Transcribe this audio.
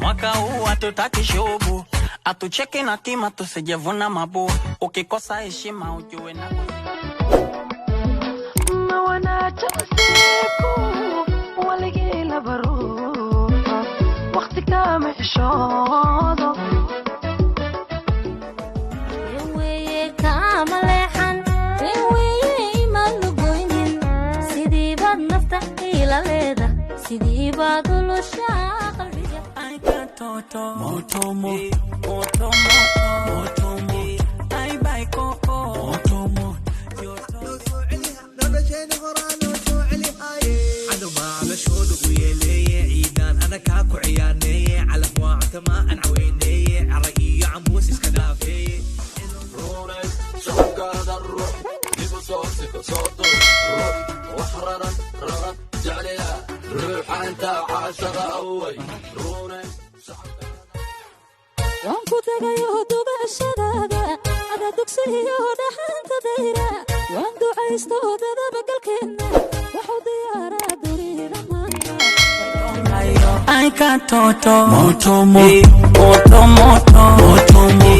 Mwaka huu hatutaki shubu, atucheke na kima, tusijevuna mabu. Ukikosa heshima ujue na Ma wanaaja nasiibku waligii laba ruuxo waqti kama xishoodo. Weeye kaama leexan, weeye imaan lugoynin. Sidii baad nafta ila leeda, sidii baad ulushaa qalbiga. Toto moto mo moto moto moto mo ay bye koko moto mo. Nolosheena horaa loo soo celihaaye, cadow calashooda u yeeleeye, ciidaan ana kaa ku ciyaaneeye, calaf waa cunta aan caweyneeye, cara iyo cambuus iska dhaafeeye. Runay shacabkaada ruux dibu soo siko soo dur ruux wax raran raran jecliya ruuxaanta caashaqa away runay. Waan ku tagayo dubashadaada, ada dugsiyo dhaxanta dayra. Waan ducaysto dadabagalkeenna, waxu diyaaraa dunida maanta. Ay, katoto moto mo moto moto moto mo.